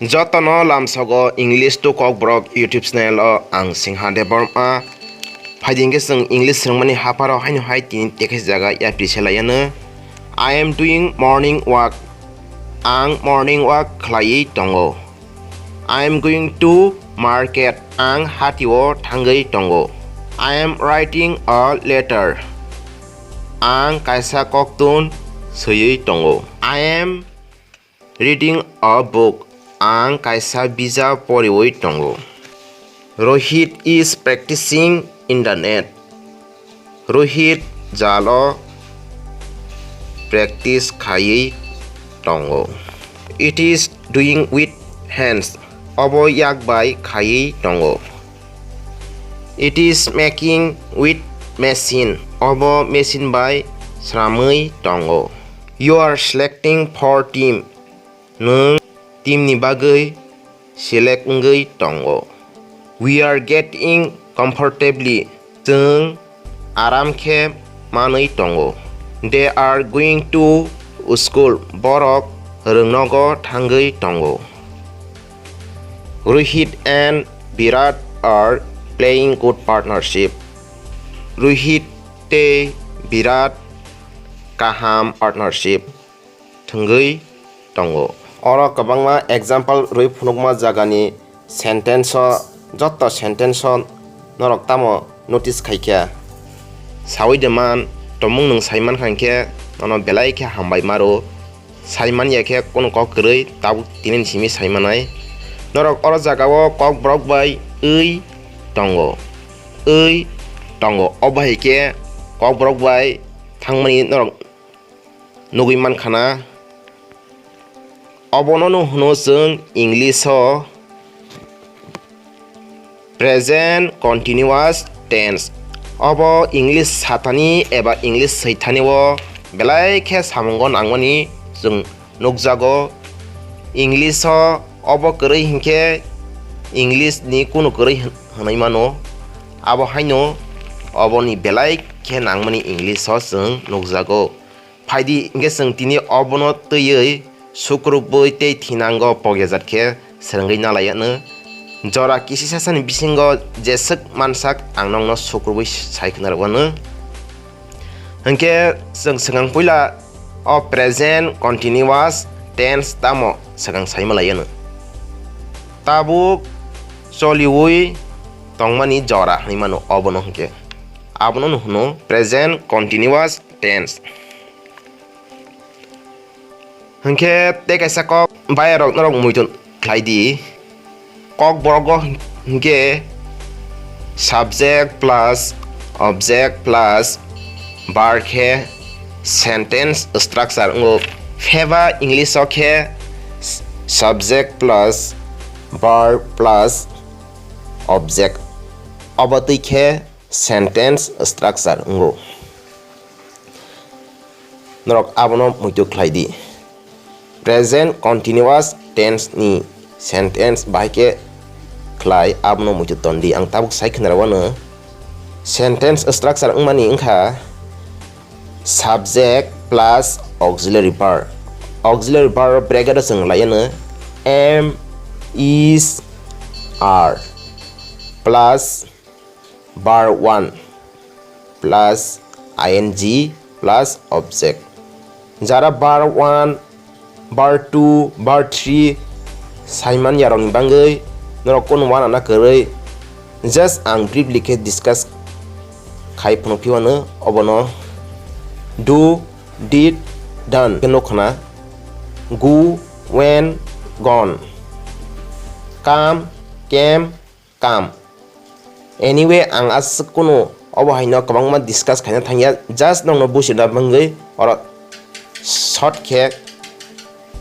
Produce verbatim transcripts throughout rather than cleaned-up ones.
Jotono lamsogo English to Kokborok YouTube channel o ang Singha Debbarma. Phaidi hwnkhe chwng English swrwngmani hapharo haino hai tini tekhe jaga yapri se laiyano. I am doing morning walk. Ang morning walk khlaiwi tongo. I am going to market. Ang hatio thangwi tongo. I am writing a letter. Ang kaisa koktun swiwi tongo. I am reading a book. Ang kaisa bijap poriwi tongo. Rohit is practicing in the net. Rohit jalo practice khaiwi tongo. It is doing with hands. Obo yak bai khaiwi tongo. It is making with machine. Obo machine bai sramwi tongo. You are selecting for team. Nwng team ni bagwi select wngwi tongo. We are getting comfortably. Chwng aram khe manwi tongo. They are going to school. Borok rwngnogo thangwi tongo. Rohit and Virat are playing good partnership. Rohit tei Virat kaham partnership thwngwi tongo. Oro kwbangma example rwi phunukma jagani sentence o, joto sentence o norok tamo notice khaikha? Sawi de man, tomung nwng saimankha hinkhe nono belai khe hambai maro. Saimanya khe kunu kok kwrwi tabuk tini simi saimanai. Norok oro jagao Kokborok bai wi tongo. Wi tongo. Obo hai khe Kokborok bai thangmani norok nugwi mankha na. Obono no hwno chwng English o present continuous tense. Obo English sathani eba English swithani o belai khe samungo nangmani chwng nukjago. English o obo kwrwi hinkhe English ni kunu kwrwi hwn-, hwnwi mano. Abo haino oboni belai khe nangmani English o chwng nukjago. Phaidi hinkhe chwng tini obono twiwi sukrubwi tei thinango pogyajat khe swrwngwi nalaiyano. Jora kisisasani bisingo jeswk mansak ang nokno sukrubwi sai khwnarwano. Hinkhe chwng swkang puila o present continuous tense tamo swkang saima laiyano. Tabuk choliwi tongmani jora hinwi mano obono hinkhe. Abono hwno present continuous tense. Hinkhe tei kaisa kok bayarok norok muitu khlai di. Kokborogo hinkhe subject plus object plus verb khe sentence structure wngo. Pheba English o khe subject plus verb plus object. Obo twi khe sentence structure wngo. Norok abono muitu khlai di. Present continuous tense ni sentence bahai khe khlai abono muitu ton di. Ang tabuk sai khwnarwano sentence structure wngmani wngkha subject plus auxiliary verb. Auxiliary verb bracket o chwng laiyano am, is, are plus verb one plus ing plus object. Jara verb one, verb two, verb three saiman yarokni bagwi norok kunu uanana kwrwi, just ang briefly khe discuss khai phunuk phiwano obono do, did, done khe nukkhna, go, went, gone, come, came, come. Anyway, ang aswk kunu obo haino kwbangma discuss khaina thangya, just nokno buchina bagwi oro short khe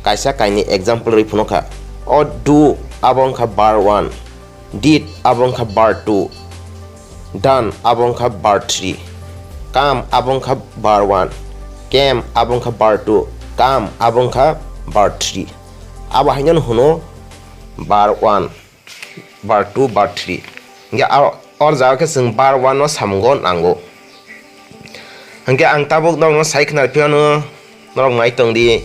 kaisa kainwi example rwi phunukha. O do abo wngkha verb one, did abo wngkha verb two, done abo wngkha verb three, come abo wngkha verb one, came abo wngkha verb two, come abo wngkha verb three. Abo haino hwno verb one, verb two, verb three. Hinkhe a, o jaga khe chwng verb one no samungo nango. Hinkhe ang tabuk norokno sai khwnar phiano norok nai tong di.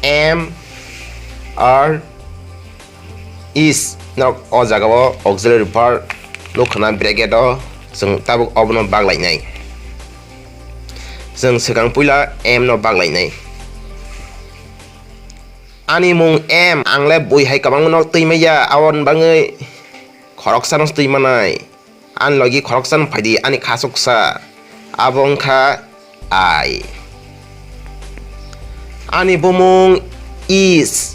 Am, Are, is, norok o jaga o auxiliary verb nukha na bracket o, chwng tabuk obono bak lainai. Chwng swkang puila am no bak lainai. Ani mung M, ang le bui hai kwbangma no twi maya, aboni bagwi khoroksano twi manai. Ani logi khoroksano phaidi, ani khasuksa, abo wngkha I. Ani bumung is.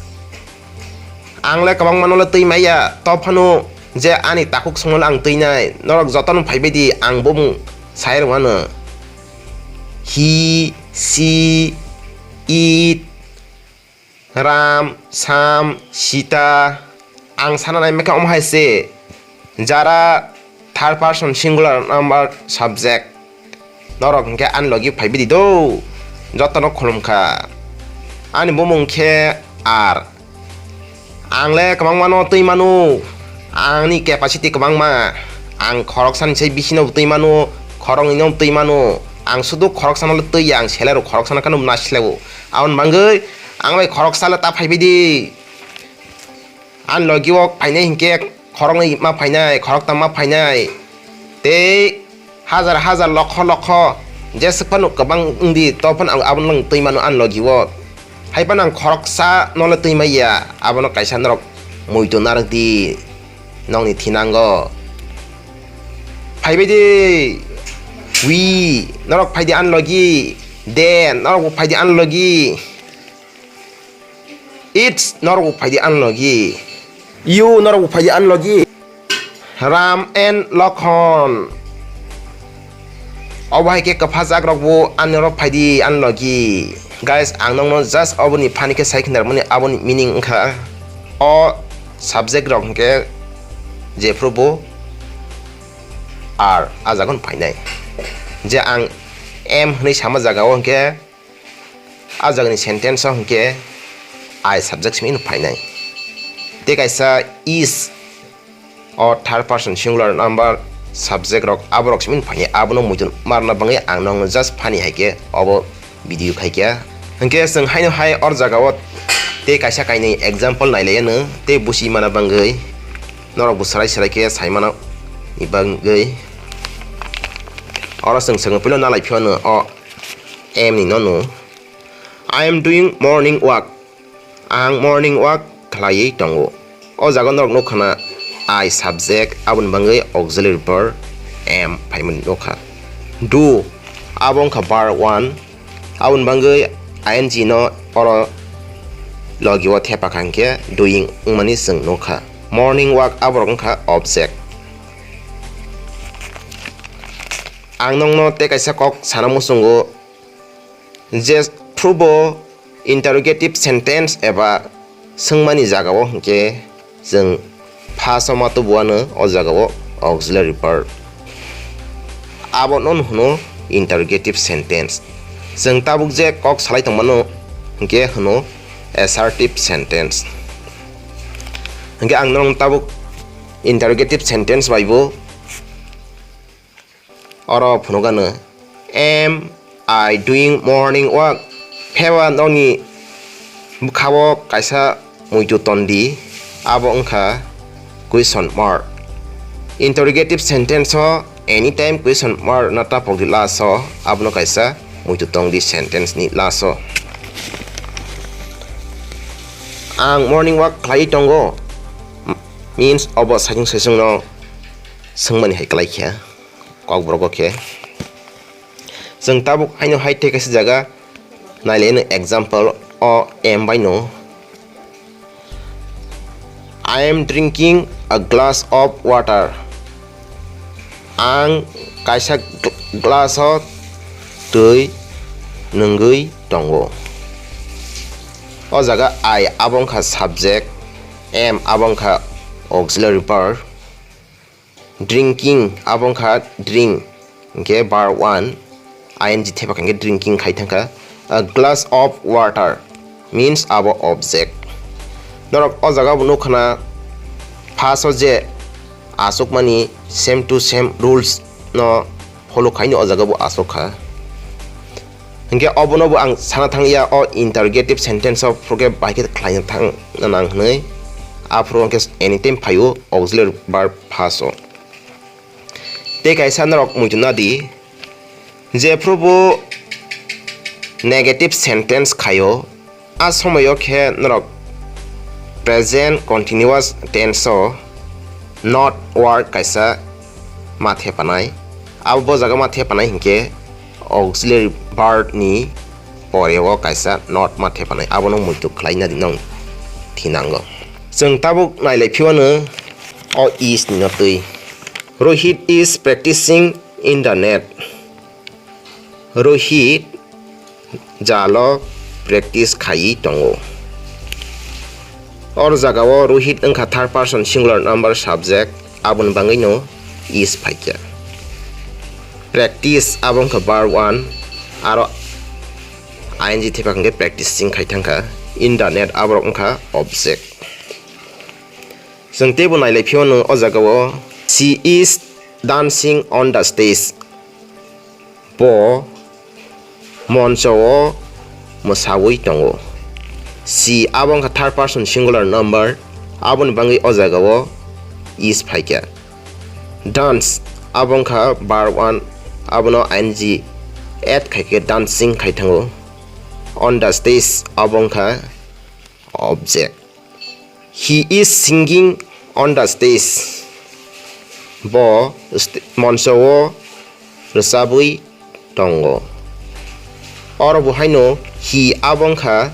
Ang le kwbangma no le twi maya, to phano je ani takhuk songno le ang twi nai. Norok jotono phaibai di, ang bumung sai rwmano. He, she, it, Ram, Sam, Sita. Ang sana nai mekha omo hai se. Jara third person singular number subject. Norok hwnkhe ani logi phaibai di do. Jotono khulumkha. Ani bumung khe R. Ang le kwbangma no twi mano. Angni capacity kwbangma. Ang khoroksani sai bisino twi mano, khoroknwi no twi mano. Ang sudu khoroksano le twi ya, ang selero khoroksano kano na sileo. Aboni bagwi ang bai khoroksa le ta phaibai di. Ani logi o phainai hinkhe khoroknwi ma phainai, khoroktam ma phainai. Tei hajar hajar lokho lokho jeswk phano kwbang wngdi, to phano ang abono lang twi mano ani logi o. Hai phano ang khoroksa no le twi maya, abono kaisa norok muitu narwk di, nokni thinango. Phaibai di, we, norok phai di ani logi, they, norok bo phai di ani logi. It's, norok bo phai di ani logi. You, norok bo phai di ani logi. Ram and Lokhon. Obo hai khe kwpha jak rok bo ani oro phai di ani logi. Guys, ang nokno just oboni funny khe sai khna rwmani, aboni meaning wngkha o subject rok hwnkhe jephru bo are a jaga no phainai. Je ang am hwnwi sama jaga o hwnkhe a jagani sentence o hwnkhe I subject simi no phainai. Tei kaisa is o third person singular number subject rok aborok simi no phainai, abono muitu marna bagwi ang nokno just funny hai khe obo video khaikha. Hwnkhe chwng haino hai or jaga o tei kaisa kainwi example nailaiya no tei buchi mana bagwi norok bo swrai swrai khe sai mano ni bagwi. Oro chwng swkang puila nalai phiyano o am ni no no. I am doing morning walk. Ang morning walk khlaiwi tongo. O jaga norok nukha na I subject, aboni bagwi auxiliary verb am phaimani nukha. Do, abo wngkha verb one, aboni bagwi I N G no oro logi o thepakha hinkhe doing wngmani chwng nukha. Morning walk aborok wngkha object. Ang nokno tei kaisa kok sana muchungo, jephrubo interrogative sentence eba swngmani jagao hwnkhe chwng first o ma tubuano o jagao auxiliary verb. Abono hwno interrogative sentence. Chwng tabuk je kok salai tongmano hwnkhe hwno assertive sentence. Hwnkhe ang norok tabuk interrogative sentence bai bo oro phunukgano, "Am I doing morning walk?" Pheba nokni bwkhao kaisa muitu tondi, abo wngkha question mark. Interrogative sentence o anytime question mark no tapokdi last o, abono kaisa muitu tongdi sentence ni last o. "Ang morning walk khlai tongo" means obo saichung saichung no swngmani hai kwlai kha. Kokborok o khe. Chwng tabuk haino hai tei kaisa jaga nailai no example o am bai no. "I am drinking a glass of water." Ang kaisa gl-, glass o twi nwngwi tongo. O jaga I abo wngkha subject, am abo wngkha auxiliary verb. Drinking, abo wngkha drink, hwnkhe verb one, I N G thepakha hwnkhe drinking khai thangkha. A glass of water means abo object. Norok o jaga bo nukha na, first o je achukmani same to same rules no follow khaino o jaga bo achukha. Hinkhe obono bo ang sana thang ya, o interrogative sentence o phuru khe bai khe khlaina thang nang hwnwi. Aphuru hinkhe anytime phaio auxiliary verb first o. Tei kaisa norok muitu nadi, jephuru bo negative sentence khaio, a somoio khe norok present continuous tense o not word kaisa ma thepanai. Abo bo jaga ma thepanai hinkhe auxiliary verb ni pore o kaisa not ma thepanai, abono muitu khlaina di nong thinango. Chwng tabuk nailai phiwano o is ni no twi. Rohit is practicing in the net. Rohit jalo practice khaiwi tongo. Or jagao Rohit wngkha third person singular number subject, aboni bagwino is phaikha. Practice abo wngkha verb one, aro I N G thepak hwnkhe practicing khai thangkha. In the net aborok wngkha object. Chwng teibo nailai phiwano o jagao she is dancing on the stage. Bo moncho o mwsawi tongo. She abo wngkha third person singular number, aboni bagwi o jagao is phaikha. Dance abo wngkha verb one, abono I N G add khaikhe dancing khai thango. On the stage abo wngkha object. He is singing on the stage. Bo st-, moncho o rwchabwi tongo. Oro bo haino he abo wngkha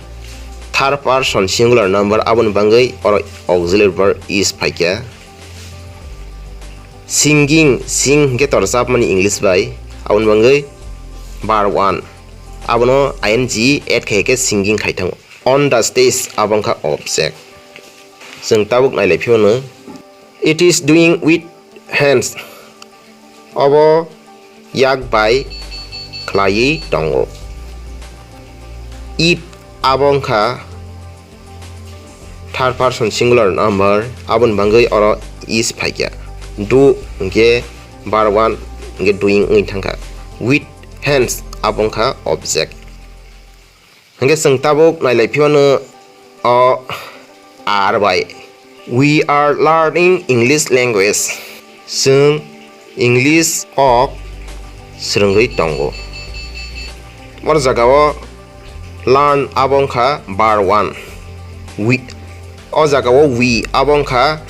third person singular number, aboni bagwi oro auxiliary verb is phaikha. Singing, sing hinkhe torchapmani English bai, aboni bagwi verb one, abono I N G add khai khe singing khai thango. On the stage abo wngkha object. Chwng tabuk nailai phiwano it is doing with hands. Obo yak bai khlaiwi tongo. It abo wngkha third person singular number, aboni bagwi oro is phaikha. Do hinkhe verb one hinkhe doing wngwi thangkha. With hands abo wngkha object. Hinkhe chwng tabuk nailai phiwano o are bai. We are learning English language. Chwng English kok swrwngwi tongo. Oro jagao learn abo wngkha verb one. We, o jagao we abo wngkha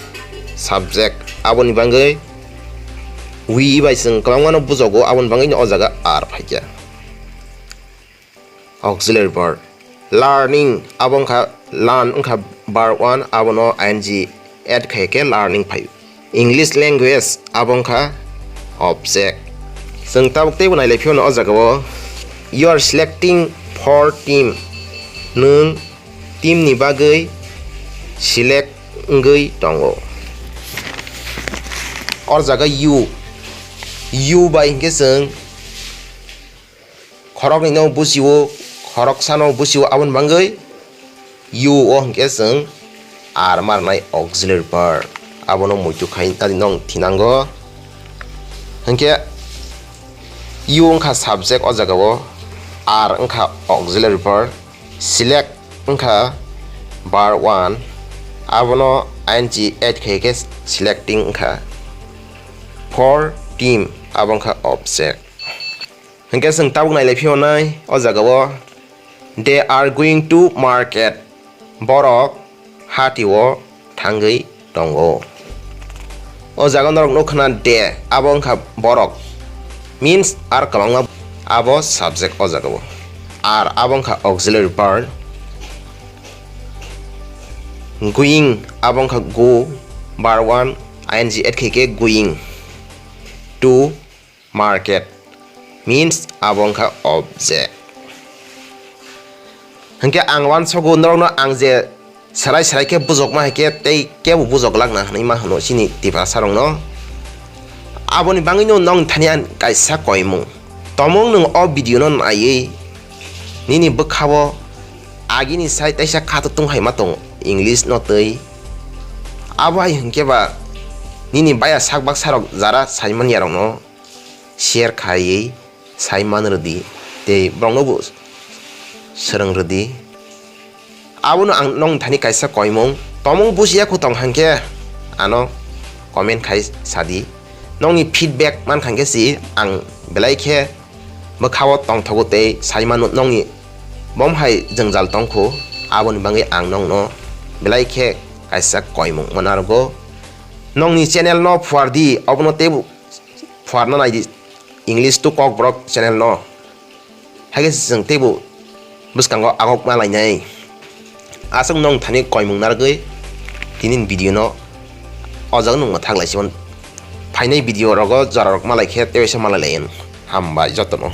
subject. Aboni bagwi we bai chwng kwbangmano bujogo, aboni bagwino o jaga are phaikha. Auxiliary verb. Learning, abo wngkha learn wngkha verb one, abono I N G add khai khe learning phaio. English language, abo wngkha object. Chwng tabuk teibo nailai phiano o jagao, you are selecting for team. Nwng team ni bagwi select wngwi tongo. O jaga you, you bai hinkhe chwng khoroknwino busio, khoroksano busio, aboni bagwi you o hinkhe chwng are marnai auxiliary verb. Abono muitu khai tadi nong thinango. Hinkhe you wngkha subject o jagao, are wngkha auxiliary verb, select wngkha verb one, abono I N G add khai khe selecting wngkha. For team, abo wngkha object. Hinkhe chwng tabuk nailai phiyonai o jagao, they are going to market. Borok hatio thangwi tongo. O jaga norok nukha na they, abo wngkha borok. Means are kwbangma, abo subject o jagao. Are abo wngkha auxiliary verb. Going abo wngkha go, verb one, I N G add khai khe going. To market means abo wngkha object. Hinkhe ang uansogo norokno ang je serai serai khe bujokma hai khe tei kebo bujok lakna hwnwi ma hwno chini Tiprasa rokno. Aboni bagwino nong thani ang kaisa koimung. Tomung nwng o video no naiwi nini bwkhao agini sai teisa kha to tong hai ma tongo English no twi. Abo hai hinkhe ba nini baya sak baksa rok jara sai manya rokno share khaiwi sai man rwdi. tei borokno bo swrwng rwdi. Abono ang nong thani kaisa koimung tomung bujiya khu tong hangkhe ano comment khai sadi. Nongni feedback man khangkhe si ang belai khe bwkhao tongthogo tei sai mano nongni bom hai jwngjal tongkhu, aboni bagwi ang nongno belai khe kaisa koimung mwnargo. Nongni channel no phuardi, obono teibo phuarna naidi, English to Kokborok channel no. Haikhe chwng teibo bwskango agok ma lainai. Aswk nong thani koimung narwgwi tini video no o jaga nung ma thak lai simon. Phainai video rogo jora rok ma lai khe tei waisa ma lai lai. Hambai jotono.